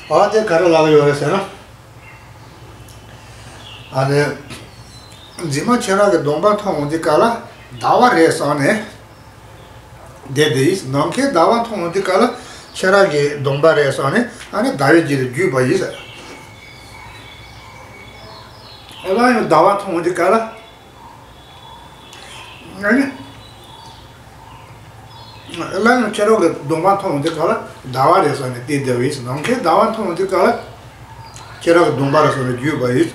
ཨ་དེ་ག་རེ་ལབ་ཀྱི་ཡོད་རེད་ཟེར་ན། ཨ་ནི། མཛེས་མ་ཁྱེད་རང་གི་གདོང་པ་མཐོང་འོང་དུས་སྐབས་ལ་ཟླ་བ་རེད་བསམ་ནས། བསྡད་དེ་ཡིན། ནམ་མཁའི་ཟླ་བ་མཐོང་འོང་དུས་སྐབས་ལ་ཁྱེད་རང་གི་གདོང་པ་རེད་བསམ་ནས་ཨ་ནི་ཟླ་བའི་རྗེས་ལ་བརྒྱུས་པ་ཡིན་ཟེར། ཨེ་ལ་ཡང་ཟླ་བ་མཐོང་འོང་དུས་སྐབས་ལ། ཨ་ནི། སླར་ཡང་ཁྱེད་རང་གི་གདོང་པ་མཐོང་འོང་དུས་སྐབས་ལ་ཟླ་བ་རེད་བསམ་ནས་བསྡད་བསྡད་པ་ཡིན། ནམ་མཁའི་ཟླ་བ་མཐོང་འོང་དུས་སྐབས་ལ་ཁྱེད་རང་གི་གདོང་པ་རེད་བསམ་ནས་བརྒྱུས་པ་ཡིན།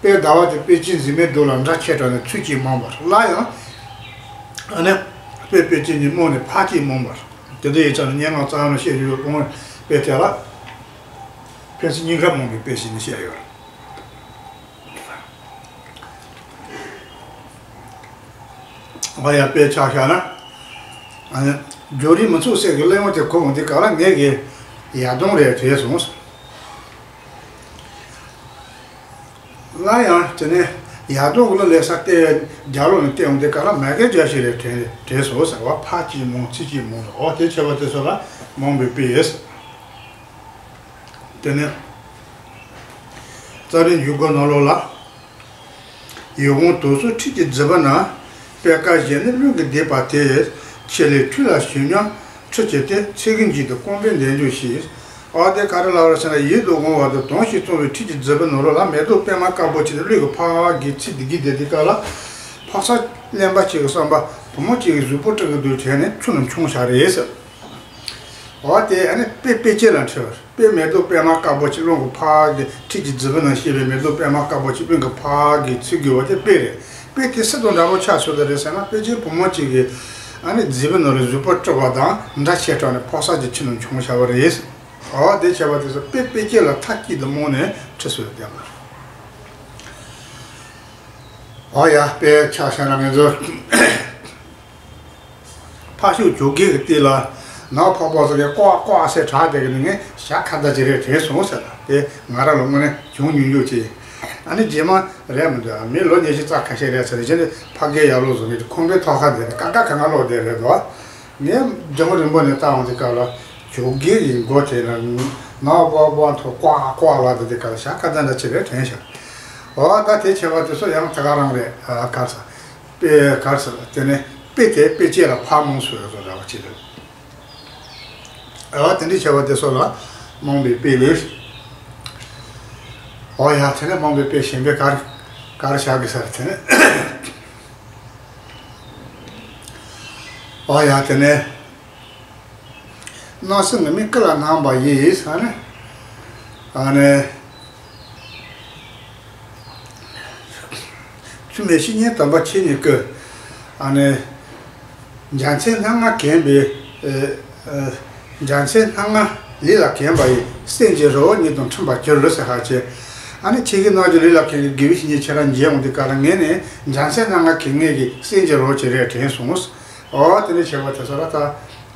དཔལ་ཟླ་བ་དེ་དཔེ་ཅན་མཛེས་མའི་མདོག་ལ་འདྲ་ཆེ་དྲགས་ནས་ཚུལ་གྱིས་མངོན་པར་སླར་ཡང་། ཨ་ནི། དཔེ་དཔེ་ཅན་གྱི་རྨོངས་ནས་ཕར་གྱིས་རྨོངས་པར། དེ་འདྲ་ཡིན་ཙང་ནི་སྙན་ངག་རྩ་བ་ནས་བཤད་ཡོད་པ་དཔེ་དེ་ལ། ཕན་ཚུན་སྙིང་ཁར་རྨོངས་པའི་དཔེ་ཞིག་ནི་བཤད་ཡོད། ང་ཡང་དཔེ་ཆ་བཞག་ན། ཨ་ནི། ཇོ་རི་མི་ཚོགས་སེར་གྱི་གླེང་བ་དེ་གོ་འོང་དུས་སྐབས་ལ་ངེད་ཀྱི་ཡར་གདོང་རེད་དྲན་སོང་། སླར་ཡང་དེ་ནས་ཡར་གདོང་གི་ལ་ལས་ས་ལྟེ་བའི་རྒྱབ་ལོགས་ནས་བལྟས་འོང་དུས་སྐབས་ལ་མ་གི་རྒྱ་ཞིག་རེད་དྲན་དྲན་སོང་ཟེར་བ། ཕར་གྱིས་རྨོངས་ཚུར་གྱིས་རྨོངས་ཟེར། འོ་དེ་བྱས་པ་དེ་ཚོ་ལ་རྨོངས་པའི་དཔེ་ཡིན། དེ་ནས། རྩ་རིའི་འཇུག་སྒོ་ནང་ལོགས་ལ། ཡིད་འོང་དུག་སོགས་འཁྲིས་ཀྱི་རྫི་བུ་ན། པད་དཀར་བཞད་ནི་རླུང་གིས་བདས་པ་དེ། ཆེ་ལས་ཁྲུས་ལ་ཞིམ་མཉམ་འཁྲུ་བྱེད་དེ། ཚིག་གི་མཇུག་ཏུ་སྐོམ་པའི་འདས་འཇུག་ཞེས། ཨ་དེ་ག་རེ་ལབ་རེད་ཟེར་ན། ཡིད་དུ་འོང་བ་དང་དྭངས་ཤིང་གཙང་བའི་འཁྲིས་ཀྱི་རྫི་བུ་ནང་ལོགས་ལ་མེ་ཏོག་པད་མ་དཀར་པོ་ཆེ་དེ་རླུང་གིས་ཕར་གྱིས་ཚིག་དེ་གིས་བདས་དུས་སྐབས་ལ། འཕག་ས་གླེན་པ་ཅིག་གི་བསམ་པ་བུ་མོ་ཅིག་གི་གཟུགས་པོ་སྤྲིན་གྱི་མདོག་བྱས་ནས་ཆུ་ནང་མཆོངས་བཞག་རེད་ཟེར། འོ་དེ་ཨ་ནི་དཔེ་དཔེ་ཅན་ལ་འཁྲིལ་བ་རེད། དཔེ་མེ་ཏོག་པད་མ་དཀར་པོ་ཆེ་རླུང་གིས་ཕར་གྱིས་འཁྲིས་ཀྱི་རྫི་བུ་ན་བཞད་པའི་མེ་ཏོག་པད་མ་དཀར་པོ་ཆེ་རླུང་གིས་ཕར་གྱིས་ཚིག་དགོས་པ་དེ་དཔེ་རེད། དཔེ་དེ་སུ་དང་འདྲ་པོ་ཆགས་སོང་དེ་རེད་ཟེར་ན། དཔེ་ཅན་བུ་མོ་གཅིག་གིས་ཨ་ནི་རྫི་བུ་ནང་ལ་གཟུགས་པོ་དཀྲུགས་པ་དང་འདྲ་ཆེ་དྲགས་ནས་འཕག་ས་ཀྱི་ཆུ་ནང་མཆོངས་བཞག་པ་རེད། འོ་དེ་བྱས་པ་དེ་ཚོ་དཔེ་དཔེ་ཅན་ལ་མཐའ་གཅིག་ཏུ་རྨོངས་ནས་འཁྲིལ་སོང་བསྡད་པ་རེད། འོ་ཡ། དཔེ་ཆ་བཞག་ན་ང་ཚོ། ཕར་ཕྱོགས་ཇོ་རྒན་གྱི་སྟེང་ལ་ནག་ཕོག་ཕོག་ཟེར་མཁན་ཀོག་ཀོག་ཟེར་གྲགས་བསྡད་མཁན་དེ་ངས་ཞྭ་ཁ་བརྡ་ཅིག་རེད་དྲན་སོང་ཟེར་ལ། དེ་ང་རང་ལ་དངོས་གནས་བྱུང་མྱོང་ཡོད་ཅེས། ཨ་ནི་རྗེས་མ་རེད་མི་འདུག་མི་ལོ་ཉི་ཤུ་རྩ་ཁ་ཤས་རེད་ཟེར་རྗེས་ནས་ཕ་གིའི་ཡར་ལོག་བཟོ་མཁན་དེ་ཁང་པའི་ཐོག་ཁ་དེ་ནས་ཀ་ཀ་གང་ག་ཀློག་བསྡད་རེད་དོ། ངས་རྒྱང་རིང་པོ་ནས་བལྟ་འོང་དུས་སྐབས་ལ་ཇོ་རྒན་ཡིན་མགོ་དེ་ལ་ནག་ཕོག་ཕོག་ཐོག་ཀོག་ཀོག་ལབ་བསྡད་དུས་སྐབས་ལ་ཞྭ་ཁ་བརྡ་འདྲ་ཅིག་རེད་དྲན་ཤག་འོ་ད་དེ་བྱས་པ་དེ་ཚོ་ཡང་ད་ག་རང་རེད། ཨ་ག་རེ་ཟེར། དཔེ་ག་རེ་ཟེར། དེ་ནས་དཔེ་དེ་དཔེ་ཅན་ལ་ཕར་རྨོངས་སོང་བཟོ་འདྲ་བ་ཅིག་རེད། ཨ་དེ་འདྲ་བྱས་པ་དེ་ཚོ་ལ་རྨོངས་པའི་དཔེ་ལས། འོ་ཡ། དེ་ནས་རྨོངས་པའི་དཔེ་གཞན་པའི་ག་རེ་ག་རེ་བཞག་གི་ཟེར་དེ་ནས། འོ་ཡ། དེ་ནས། སྣང་སྲིད་ངུར་སྨྲིག་ཀུན་ལ་སྣང་བ་ཡིས་ཟེར་ནས། ཨ་ནི། མཚུངས་མེད་བཤེས་གཉེན་དམ་པ་ཁྱེད་ཉིད་ཀྱི། ཨ་ནི། འཇའ་ཚོན་སྣ་ལྔ་གྱེན་པའི། ཨ་ཨ། འཇའ་ཚོན་སྣ་ལྔ་ལུས་ལ་གྱེན་པ་ཡིས། སེམས་ཀྱི་རི་བོ་ཉིད་དང་འཁྲིལ་བར་འགྱུར་ཟེར་ཧ་ཅེ། ཨ་ནི་ཁྱེད་ཀྱི་སྣང་གི་ལུས་ལ་གྱེན་པའི་དགེ་བའི་བཤེས་གཉེན་ཁྱེད་རང་མཇལ་འོང་དུས་སྐབས་ལ་ངས་ནི་འཇའ་ཚོན་སྣ་ལྔ་གྱེན་མཁན་གྱི་སེམས་ཀྱི་རི་བོ་ཅིག་རེད་དྲན་སོང་། འོ་དེ་འདྲ་བྱས་པ་དེ་ཚོ་ལ་ད།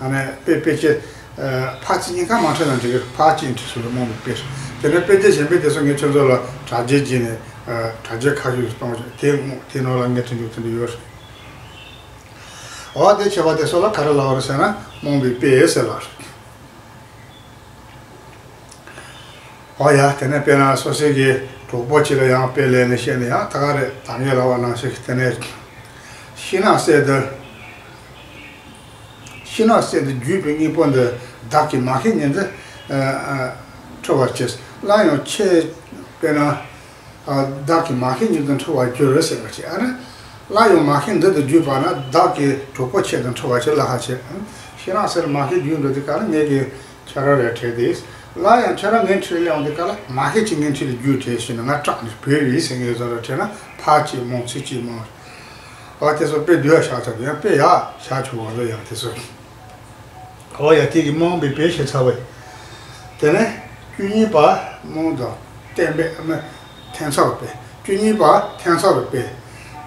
ཨ་ནི་དཔེ་དཔེ་ཅན། ཨ་ཕར་ཚིག་གཉིས་ཀ་མ་འཕྲོད་ན་འགྲིག་གི་རེད། ཕར་གཅིག་འབྲི་སྲོལ་རྨོངས་པའི་དཔེ་རེད། དེ་ནས་དཔེ་དེ་གཞན་པའི་དེ་ཚོ་ངས་ཁྱོད་ཚོ་ལ་དྲ་རྒྱའི་བརྒྱུད་ནས་ཨ་དྲ་རྒྱའི་ཁ་ཤས་ཤིག་གཏོང་བྱུང་། དེ་དངོས་དེ་ནང་ལ་ངས་དྲན་རྒྱུ་དེ་འདྲ་ཡོད་རེད། འོ་དེ་བྱས་པ་དེ་ཚོ་ལ་ག་རེ་ལབ་པ་རེད་ཟེར་ན་རྨོངས་པའི་དཔེ་ཟེར་ལབ་རེད། འོ་ཡ། དེ་ནས་དཔེར་ན་སོ་སོའི་གི་གྲོགས་པོ་གཅིག་ལ་ཡང་དཔེ་ལེན་ནས་བཤད་ན་ཡང་ད་ག་རེད། ད་ངས་ལབ་པ་ནང་བཞིན་དེ་ནས་ཕྱི་ནང་གསེབ་ཏུ། ཕྱི་ནང་གསེབ་ཏུ་བརྒྱུས་པའི་དངོས་པོ་འདི་བདག་གིས་མ་ཤེས་ཉིན་དུ་ཨ་ཨ་འཁྲུལ་བར་བྱེད། སླར་ཡང་ཁྱེད་དཔེར་ན་ཨ་བདག་གིས་མ་ཤེས་ཉིན་དུ་འཁྲུལ་བར་འགྱུར་ཟེར་བ་ཅིག་ཨ་ནི་སླར་ཡང་མ་ཤེས་འདི་དུ་བརྒྱུས་པ་ན་བདག་གི་གྲོགས་པོ་ཁྱེད་དང་འཁྲུལ་བར་བྱེད་ལ་ཧ་ཆེ། ཕྱི་ནང་གསེབ་ལ་མ་ཤེས་བརྒྱུད་འགྲོ་དུས་སྐབས་ལ་ངེད་ཀྱིས་ཁྱོད་རང་རེད་བྲལ་ཏེ། སླར་ཡང་ཁྱོད་རང་ངའི་འཁྲིས་སླེབས་འོང་དུས་སྐབས་ལ་མ་ཤེས་ཀྱིས་ངའི་འཁྲིས་ལ་བརྒྱུད་བྲལ་ཞེས་ནས་ང་སྐྲག་ནས་བྲོས་པའི་སེང་གེ་བཟོ་འདྲ་བྲལ་ན་ཕར་གཅིག་རྨོངས་ཚུར་གཅིག་རྨོངས། འོ་དེ་ཚོ་དཔེ་བསྡུས་ཡ་བཞག་ཚར་དུས་ཡང་དཔེ་ཡག་བཞག་བྱུང་བ་ལ་ཡང་དེ་ཚོ། འོ་ཡ། དེ་གི་རྨོངས་པའི་དཔེ་བཤད་ཚར་བ་ཡིན། དེ་ནས་བཅུ་གཉིས་པ་རྨོངས་དང་བསྟན་པའི་ཨ་མ་ཐེ་ཚོམ་གྱི་དཔེ། བཅུ་གཉིས་པ་ཐེ་ཚོམ་གྱི་དཔེ།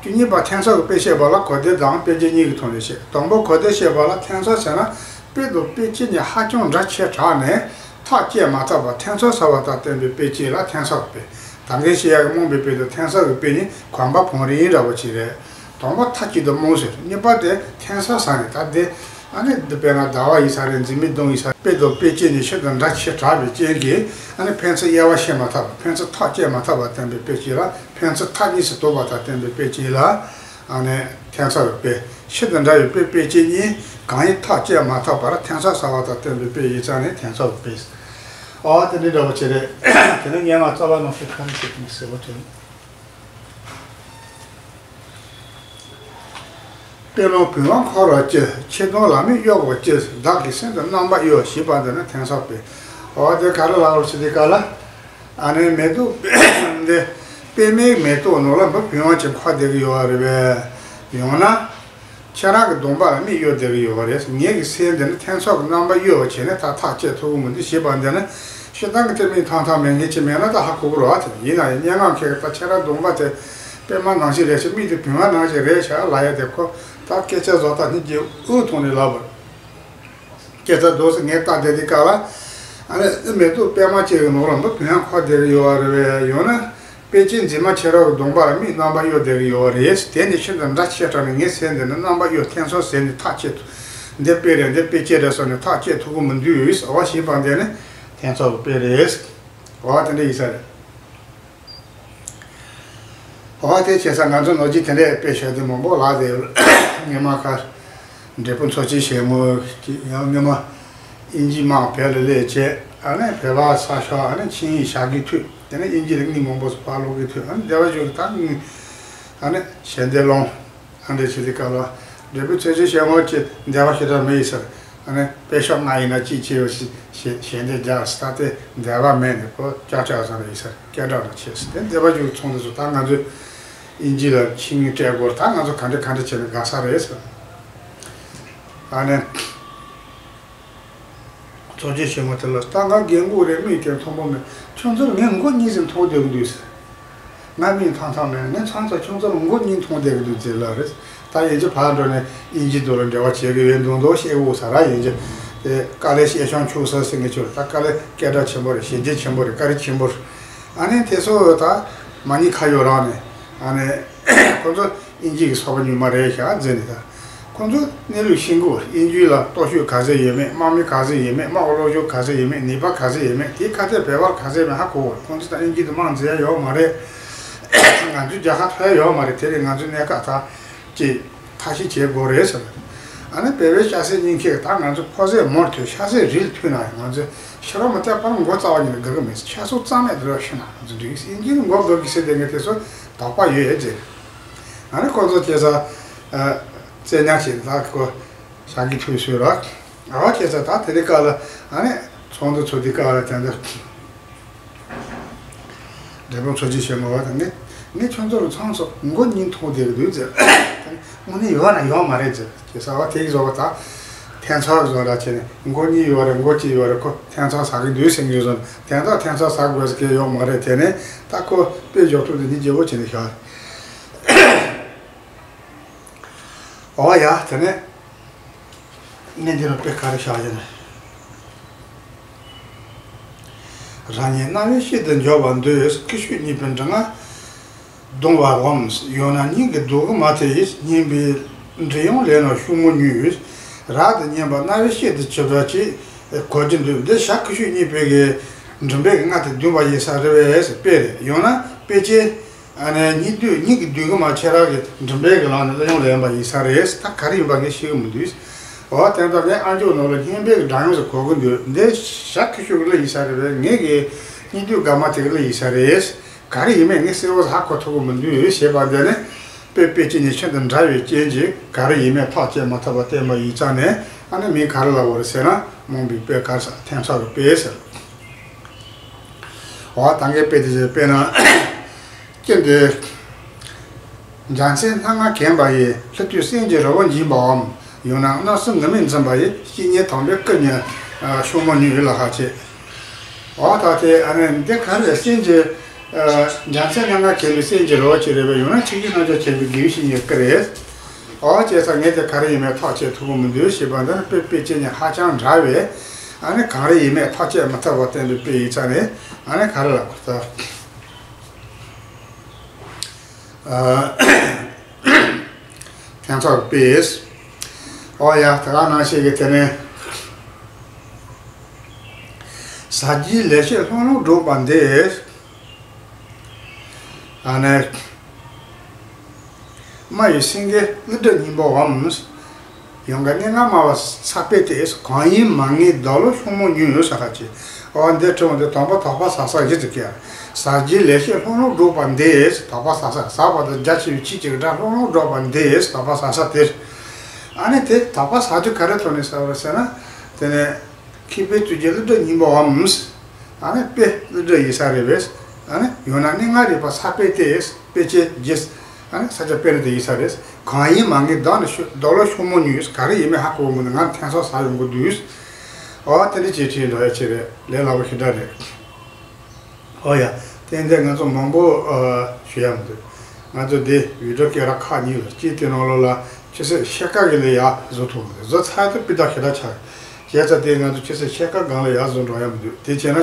བཅུ་གཉིས་པ་ཐེ་ཚོམ་གྱི་དཔེ་བཤད་པ་ལ་གོ་བདེ་དང་དཔེ་ཆ་གཉིས་ཀྱི་ཐོག་ནས་བཤད། དང་པོ་གོ་བདེ་བཤད་པ་ལ་ཐེ་ཚོམ་ཟེར་ན། དཔེ་དང་དཔེ་ཅན་གཉིས་ཧ་ཅང་འདྲ་ཆེ་དྲགས་ནས་ཐག་བཅད་མ་ཐུབ་པར་ཐེ་ཚོམ་ཟ་བ་དང་བསྟན་པའི་དཔེ་བཅས་ལ་ཐེ་ཚོམ་གྱི་དཔེ། ད་གིན་བཤད་ཡག་གི་རྨོངས་པའི་དཔེ་དང་ཐེ་ཚོམ་གྱི་དཔེ་གཉིས་གོམ་པ་བང་རིམ་འདྲ་བོ་ཅིག་རེད། དང་པོ་མཐའ་གཅིག་ཏུ་རྨོངས་ཟེར། གཉིས་པ་དེ་ཐེ་ཚོམ་ཟ་ནས་ད་དེ། ཨ་ནི་འདི་དཔེར་ན་ཟླ་བ་ཡིན་ས་རེད། འཛིན་མའི་གདོང་ཡིན་ས་རེད། དཔེ་དང་དཔེ་ཅན་གཉིས་ཤིན་ཏུ་འདྲ་ཆེ་དྲགས་པའི་རྐྱེན་གྱིས། ཨ་ནི་ཕན་ཚུན་དབྱེ་བ་ཕྱེ་མ་ཐུབ་པ། ཕན་ཚུན་ཐག་བཅད་མ་ཐུབ་པ་བསྟན་པའི་དཔེ་ཅིག་ལ། ཕན་ཚུན་མཐའ་གཉིས་སུ་གཏོགས་པ་དང་བསྟན་པའི་དཔེ་ཅིག་ལ། ཨ་ནི་ཐེབས་རྩ་བའི་དཔེ། ཤིན་ཏུ་འདྲ་བའི་དཔེ་དཔེ་ཅན་གཉིས་གང་ཡིན་ཐག་བཅད་མ་ཐུབ་པར་ཐེབས་རྩ་ཟ་བ་དང་བསྟན་པའི་དཔེ་ཡིན་ཙང་ནི་ཐེབས་རྩ་བའི་དཔེ། ཨོ་དེ་འདྲའི་འདྲ་བོ་ཅིག་རེད། དེ་ནས་སྙན་ངག་རྩ་བ་ནང་བཞིན་ག་རེ་བྱེད་ཀྱི་ཡིན་ཟེར་བ་དེ། དཔེ་ལོང་བུམ་དབང་འཁོར་བར་སྤྱོད། ཆེ་མཐོང་ལ་མིག་གཡོགས་པར་སྤྱོད། བདག་གི་སེམས་དང་རྣམ་པར་གཡོ། ཞེས་པ་འདི་ནི་ཐེབས་རྩ་བའི་དཔེ། འོ་དེ་ག་རེ་ལབ་པ་ཞིག་དེ་ག་ལ། ཨ་ནི་མེ་ཏོག་འདི་པད་མའི་མེ་ཏོག་ནང་ལ་འབུ་བུམ་དབང་ཅིག་འཁོར་བསྡད་ཀྱི་ཡོད་རེད་པས། ཡང་ན། ཁྱེད་རང་གི་གདོང་པ་ལ་མིག་གཡོགས་བསྡད་ཀྱི་ཡོད་རེད། ངེད་ཀྱི་སེམས་འདི་ནི་ཐེབས་རྩ་གི་རྣམ་པར་གཡོ་བ་བྱས་ནས་ད་ཐག་བཅད་ཐུབ་ཀྱི་མི་འདུག་ཞེས་པ་འདི་ནི་སྤྱིར་བཏང་གི་དེ་མིན་ཐང་ཐང་མེད་མཁན་ཅིག་མེད་ན་ད་ཧ་གོ་གི་རེད་བ། དེ་ཡིན་ན་ཡང་སྙན་ངག་མཁན་གྱིས་ད་ཁྱེད་རང་གདོང་པ་དེ་པད་མ་ནང་བཞིན་རེད་ཤག་མིག་དེ་བུམ་པ་ནང་བཞིན་རེད་ཤག་ལབ་ཡ་དེ་ཁོ་ད་སྐད་ཆ་བཟོ་ལྟ་ནི་རྗེས་དབུགས་ཐོག་ནས་ལབ་པ་རེད། སྐད་ཆ་འདུག་སེ་ངས་ལྟ་བསྡད་དུས་སྐབས་ལ། ཨ་ནི་མེ་ཏོག་པད་མ་ཅིག་གི་ནང་ལ་འབུ་བུམ་དབང་འཁོར་བསྡད་ཀྱི་ཡོད་རེད་པས། ཡང་ན། དཔེ་ཅན་འཛིན་མ་ཁྱེད་རང་གི་གདོང་པ་ལ་མིག་རྣམ་པར་གཡོ་བསྡད་ཀྱི་ཡོད་རེད། དེ་ནི་ཤིན་ཏུ་འདྲ་ཆེ་དྲགས་ནས་ངའི་སེམས་འདི་ནི་རྣམ་པར་གཡོ་ཐེབས་རྩ་ཟེར་ནས་ཐག་བཅད་ཐུབ། འདི་དཔེ་རེད། འདི་དཔེ་ཅན་རེད་ཟེར་ནས་ཐག་བཅད་ཐུབ་ཀྱི་མི་འདུག་འོ་ཞེས་པ་འདི་ནི་ཐེབས་རྩ་བའི་དཔེ་རེད། འོ་དེ་འདྲ་ཡིན་ས་རེད། འོ་དེ་བྱས་ཙང་ང་ཚོ་ནོར་གྱི་དེ་འདྲའི་དཔེ་བཤད་དེ་མང་པོ་ལབ་བསྡད་ཡོད། སྔོན་མ་ཁ། འབྲས་བུ་མཚོ་སྐྱེས་ཞལ་ངོ་ཅིག་ཡང་སྔོན་མ་དབྱིན་ཇིའི་དམག་བོད་ལ་སླེབས་བྱས། ཨ་ནི་བོད་པ་ས་ཕྱོགས། ཨ་ནི་ཆིངས་ཡིག་བཞག་གི་ཐུག་དེ་ནས་དབྱིན་ཇི་ལ་དངུལ་མང་པོ་ཞིག་ཕར་སློག་གི་ཐུག་ཨ་ནི་སྡེ་པ་ཞིག་གིས་ད་དངུལ་ཨ་ནི་ཞལ་འདེབས་སློང་ཨ་འདྲ་བྱེད་དུས་སྐབས་ལ། འབྲས་བུ་མཚོ་སྐྱེས་ཞལ་ངོ་ཅིག་སྡེ་པ་ཞེ་དྲག་མེད་ཡིན་ཟེར། ཨ་ནི་དཔེ་ཤོག་ལྔ་ཡིན་ན་གཅིག་བྱས་ཡོད་ཞེས་ཞལ་འདེབས་རྒྱག་ཟེར། ད་དེ་སྡེ་པ་མེད་ནས་ཁོ་ཅག་ཅག་ཙམ་རེད་ཟེར། སྐད་གྲགས་ལ་ཆེ་ཟེར། དེ་སྡེ་པ་ཞིག་གིས་ཚོང་དེ་ཚོ་ད་ང་ཚོས་དབྱིན་ཇི་ལ་ཆིངས་ཡིག་སྤྲད་དགོས། ད་ང་ཚོ་ག་འདྲ་ག་འདྲ་བྱས་ནས་དགའ་ས་རེད་ཟེར། ཨ་ནི། མཚོ་སྐྱེས་ཞལ་ངོ་དེ་ལ་ད་ང་རྒན་གོག་རེད། མིག་དེ་མཐོང་པོ་མེད། ཁྱོད་ཚོར་ངས་མགོ་གཉིས་ཙམ་མཐོང་བསྡད་ཀྱི་འདུག་ཟེར། ང་མིག་ཐང་ཐང་མེད། ངས་ཚང་ཚང་ཁྱོད་ཚོར་མགོ་གཉིས་མཐོང་བསྡད་ཀྱི་འདུག་ཟེར་ལབ་རེད། ད་དབྱིན་ཇི་ཕར་འགྲོ་ནས་དབྱིན་ཇི་དེ་ལ་འབྲེལ་བ་བྱེད་ཀྱི་ཡོད་མདོག་མདོག་བཤད་དགོས་ས་ར། དབྱིན་ཇི་དེ་དཀའ་ལས་བཤད་ཆོག་ཆོག་ས་ཟེར་མཁན་ཚོ་ད་དཀའ་ལས་སྐད་གྲགས་ཆེན་པོ་རེད། གཞི་རྒྱ་ཆེན་པོ་རེད། བཀའ་དྲིན་ཆེན་པོ་རེད། ཨ་ནི་དེ་ཚོ་ད་མ་ཎི་ཁ་ཡོད་རང་ནས། ཨ་ནི་ཁོ་ཚོ་དབྱིན་ཇི་གི་ཚོགས་པ་ཉུལ་མ་རེད་ཤག་ཟེར་ནས། ད་ཁོ་ཚོ་གནས་ལུགས་ཤེས་དགོས། དབྱིན་ཇི་ལ་སྟོབས་ཤུགས་ག་ཚད་ཡོད་མེད། དམག་མི་ག་ཚད་ཡོད་མེད། དམག་གི་བློ་སྦྱོང་ག་ཚད་ཡོད་མེད། ནུས་པ་ག་ཚད་ཡོད་མེད། དེ་ཁ་གཏད་བོད་པར་ག་ཚད་ཡོད་མེད་ཧ་གོ་དགོས། ཁོ་ཚོ་ད་དབྱིན་ཇི་དེ་མང་ཙམ་ཡོད་མ་རེད། ང་ཚོའི་རྒྱལ་ཁ་ཐོབ་ཡ་ཡོད་མ་རེད། དེ་རིང་ང་ཚོའི་གནས་སྐབས་ད་ཅིག་ཐབས་ཤེས་བྱེད་དགོས་རེད་ཟེར། ཨ་ནི་བོད་པའི་སྐྱ་སེར་གཉིས་ཀས་ད་ང་ཚོ་ཕོ་གསར་མོར་ཐོས་ཤ་ཟའི་རིལ་ཐོས་ན་ཡང་། ང་ཚོས་ཤི་རོ་མི་ཏེ་པར་མགོ་རྩ་བ་ཉིད་ནས་དགའ་གི་མེད། ཤ་ཚུགས་རྩ་མེད་དུ་ཤི་ན་ང་ཚོ་འགྲིག་ཡིན་གྱི་མགོ་དགའ་གི་ཟེར་བསྡད་མཁན་དེ་ཚོ་དོགས་པ་ཡོད་ཡོད་ཟེར། ཨ་ནི་ཁོ་ཚོ་སྐྱེས་ས་བཙན་ཉར་བྱས་ད་ཁོ་ཞག་གི་ཐོས་སོས་ར། ཨ་བ་སྐྱེས་ས་ད་དེ་རིང་སྐབས་ལ་ཨ་ནི་ཚོགས་འདུ་ཚོགས་དུས་སྐབས་ལ་དེ་འདྲ། འབྲས་བུ་མཚོ་སྐྱེས་ཞལ་ངོ་བ་དང་། ངས་ངས་ཁྱོད་ཚོ་ལ་ཚང་སོ་མགོ་གཉིས་མཐོང་བསྡད་ཀྱི་འདུག་ཟེར། དངོས་གནས་ཡོད་ན་ཡོད་མ་རེད་ཟེར། ཁྱེད་ཟེར་བ་དེ་ཡི་བཟོ་བ་ད་ཐེབས་རྩ་བཟོ་འདྲ་བྱས་ནས་མགོ་གཉིས་ཡོད་རེད། མགོ་གཅིག་ཡོད་རེད། ཁོ་ཐེབས་རྩ་ཟ་གི་འདུག་ཟེར་གྱི་བཟོ་ནས། དེ་འདྲ་ཐེབས་རྩ་ཟ་དགོས་ཟེར་གྱི་ཡོད་མ་རེད། དེ་ནས་ད་ཁོ་དཔེ་འཇོག་ཐུབ་དེ་ཉིད་བརྗེ་བོ་བྱས་ནས་བཞག་རེད། འོ་ཡ། དེ་ནས་ངས་འདི་ལ་དཔེ་ག་རེ་བཞག་ཡོད་ན། རང་ཉིད་རྣ་བའི་དཔྱིད་དུ་འཇོག་པར་འདོད། ཀུ་ཤུ་གཉིས་པོའི་འབྲི་ལྔ་གདུང་བར་འོང་། ཡང་ན་སྙིང་གི་མདོག་གི་མ་དེ་ཡིས། སྙན་པའི་འབྲི་དབྱངས་ལེན་ནོ་ཤུགས་མོ་ཉུལ། རབ་ཏུ་སྙན་པ་རྣ་བའི་དཔྱིད་དུ་ཆུད་པ་ཅིག་གོ་རྒྱུ་འདོད། འདི་ཞག་ཀུ་ཤུ་གཉིས་པོའི་གི་མགྲིན་པའི་གི་རྔ་དེ་བརྡུངས་པ་ཡིན་ས་རེད་པས། དཔེ་རེད། ཡང་ན་དཔེ་ཅན། ཨ་ནི་སྙིང་བསྡུས། སྙིང་གི་བསྡུས་ཀྱི་མ་ཁྱེད་རང་གི་མགྲིན་པའི་གི་ལམ་ནས་གླུ་དབྱངས་ལེན་པ་ཡིན་ས་རེད། ད་ག་རེ་ཡིན་པ་ངས་ཤེས་ཀྱི་མི་འདུག་འོ་དེ་འདྲ་ངས་ཨ་མཆོག་ནང་ལ་སྙན་པའི་གི་སྒྲ་དབྱངས་སུ་གོ་གི་འདུག་འདི་ཞག་ཀུ་ཤུ་གི་གླུ་ཡིན་ས་རེད་པས། ངས་གི་སྙིང་བསྡུས་དགའ་མ་དེ་གི་གླུ་ཡིན་ས་རེད། ག་རེ་ཡིན་མིན་ངས་གསལ་བོ་ཧ་གོ་ཐུབ་ཀྱི་མི་འདུག་ཞེས་པ་འདི་ནི་དཔེ་དཔེ་ཅན་གཉིས་ཤིན་ཏུ་འདྲ་བའི་རྐྱེན་གྱིས་ག་རེ་ཡིན་མིན་ཐག་བཅད་མ་ཐུབ་པ་བསྟན་པ་ཡིན་ཙང་ནས། ཨ་ནི་མིང་ག་རེ་ལབ་དགོས་རེད་ཟེར་ན། རྨོངས་པའི་དཔེ་ག་རེ་ཟེར། ཐེབས་རྩ་གི་དཔེ་ཟེར། འོ་ད་ངས་དཔེ་དེ་བྱས། དཔེར་ན། ཀྱེ་འདི། འཇའ་ཚོན་སྣ་ལྔ་གྱོན་པ་ཡིས། ལྷུན་སྟུག་སེམས་ཀྱི་རི་བོ་འཇིགས་པའམ། ཡང་ན་གནམ་སྲིབ་ངུར་སྨྲིག་འཛིན་པ་ཡིས། སྐྱིད་ཉལ་དམ་པའི་སྐུ་ཉིད་ཤུགས་མོ་ཉུལ་ལ་ཧ་ཆེ། འོ་ད་དེ་ཨ་ནི་འདི་ག་རེ་རེད། སེམས་ཀྱི། འཇའ་ཚོན་སྣ་ལྔ་གྱོན་པའི་སེམས་ཀྱི་རི་བོ་ཅིག་རེད་པས། ཡང་ན་ཆུ་སྐྱེས་རྣམ་ཅོག་གྱོན་པའི་དགེ་བའི་བཤེས་གཉེན་སྐུ་རེད། འོ་བྱས་ཙང་ངས་དེ་ག་རེ་ཡིན་མིན་ཐག་བཅད་ཐུབ་ཀྱི་མི་འདུག་ཞེས་པ་འདི་ནི་དཔེ་དཔེ་ཅན་གཉིས་ཧ་ཅང་འདྲ་བས། ཨ་ནི་གང་རེ་ཡིན་མིན་ཐག་བཅད་མི་ཐུབ་པ་བསྟན་པའི་དཔེ་ཡིན་ཙང་ནས། ཨ་ནི་ག་རེ་ལབ་དགོས་ད། ཨ། ཐེབས་རྩ་གི་དཔེ། ཨོ་ཡ། ད་ག་ནང་བཞིན་གྱི་དེ་ནས། ཟ་རྒྱུའི་ལེགས་བཤད་ལྷུང་ལྷུང་སྒྲོག་པ་འདི། ཨ་ནི། རྨ་ཡི་སེང་གེ་ཀླུ་སྒྲུབ་སྙིང་པོའམ། ཡོངས་དགའ་གནས་ལྔ་སྨྲ་བ་ཚགས་པས་ཏེ། གང་ཡིན་མ་ངེས་བདག་བློ་ཤོང་མོ་ཉུང་ཡོད་ས་ཁ་ཅིག་ཨོ་འདི་དྲི་བ་འདི་དང་པོ་དོགས་པ་ཟ་ས་གཞི་ཙི་ཀ་ཟ་རྒྱུའི་ལེགས་བཤད་ལྷུང་ལྷུང་སྒྲོག་པ་འདི་དོགས་པ་ཟ་ས། ཟ་བ་དང་རྒྱ་ཆེ་བའི་ཆེད་ཅིག་སྒྲ་ལྷུང་ལྷུང་སྒྲོག་པ་འདི་དོགས་པ་ཟ་ས་དེ། ཨ་ནི་དེ་དོགས་པ་ཟ་རྒྱུ་ག་རེ་ཐོག་ནས་ཟ་བ་རེད་ཟེར་ན། དེ་ནས། མཁས་པའི་གཙུག་རྒྱན་ཀླུ་སྒྲུབ་སྙིང་པོའམ། ཨ་ནི་དཔེ་ཀླུ་སྒྲུབ་ཡིན་ས་རེད་པས། ཨ་ནི་ཡང་ན་གནས་ལྔ་རིག་པ་ཚགས་པས་ཏེ། དཔེ་ཅན་རྗེ། ཨ་ནི་ས་སྐྱ་པཎྜི་ཏ་ཡིན་ས་རེད། གང་ཡིན་མ་ངེས་བདག་ནི་ཤོ་བདག་བློ་ཤོང་མོ་ཉུང་། ག་རེ་ཡིན་མིན་ཧ་གོ་མི་འདུག་ང་ཐེངས་སོ་ཟ་ཡོང་གི་འདུག་ཨོ་དེ་འདྲ་ཅིག་བྲིས་འགྲོ་ཡ་ཅིག་རེད། ལས་སླ་པོ་ཞེ་དྲག་རེད། ཨོ་ཡ། ཏན་ཏན་ང་ཚོ་མང་པོ་ཨ་ཞུ་ཡ་མི་འདུག་ང་ཚོ་འདི་བི་ཌིའོ་སྐད་གྲགས་ཁག་གཉིས་ལ། གཅིག་དེ་ནང་ལོགས་ལ་ཆུ་ཚོད་ཕྱེད་ཀ་གི་ལས་ཡག་བཟོ་ཐུབ་མི་འདུག་བཟོ་ཚར་དུས་སྤུས་དག་ཞེ་དྲག་ཆགས། བྱས་ཙང་དེ་ང་ཚོ་ཆུ་ཚོད་ཕྱེད་ཀ་སྒང་ལ་ཡག་བཟོ་འགྲོ་ཡ་མི་འདུག་དེ་བྱས་ན་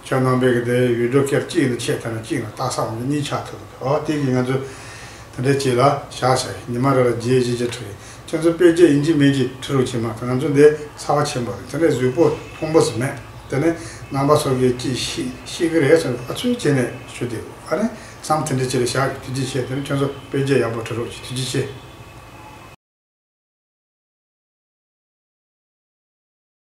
ཁྱོད་རྣམ་པས་གི་དེ་བི་ཌིའོ་སྐད་གཅིག་ནས་ཆད་ཐ་ན་གཅིག་ནས་ལྟ་ས་འོང་གི་གཉིས་ཆགས་ཐུབ་མི་འདུག་ཨོ་དེ་གི་ང་ཚོ་དེ་འདྲ་བྱས་ལ་བཞག་བཞག་ཉི་མ་རེ་ལ་བརྗེ་བཞི་བརྗེ་ཁྲི་རེད། ཁྱེད་ཚོ་དཔེ་བརྗོད་ཡིན་གཅིག་མིན་གཅིག་ཁྲི་རུ་ཕྱིན་མ་ཐག་ང་ཚོ་འདི་ཚ་བ་ཆེན་པོ་རེད། དེ་ནས་གཟུགས་པོ་ཕོངས་པོ་ཟིག་མེད། དེ་ནས་རྣམ་པ་ཚོ་གིས་ཅིག་ཤེས་ཤེས་ཀྱི་རེད་ཟེར་ནས་ཨ་ཚུལ་བྱས་ནས་ཞུ་བདེ་ཨ་ནི་བསམ་དེ་འདྲ་ཅིག་ལ་བཞག་ཐུགས་རྗེ་ཆེ། དེ་ནས་ཁྱོད་ཚོ་དཔེ་བརྗོད་ཡག་པོ་ཁྲི་རུ་ཆེ། ཐུགས་རྗེ་ཆེ།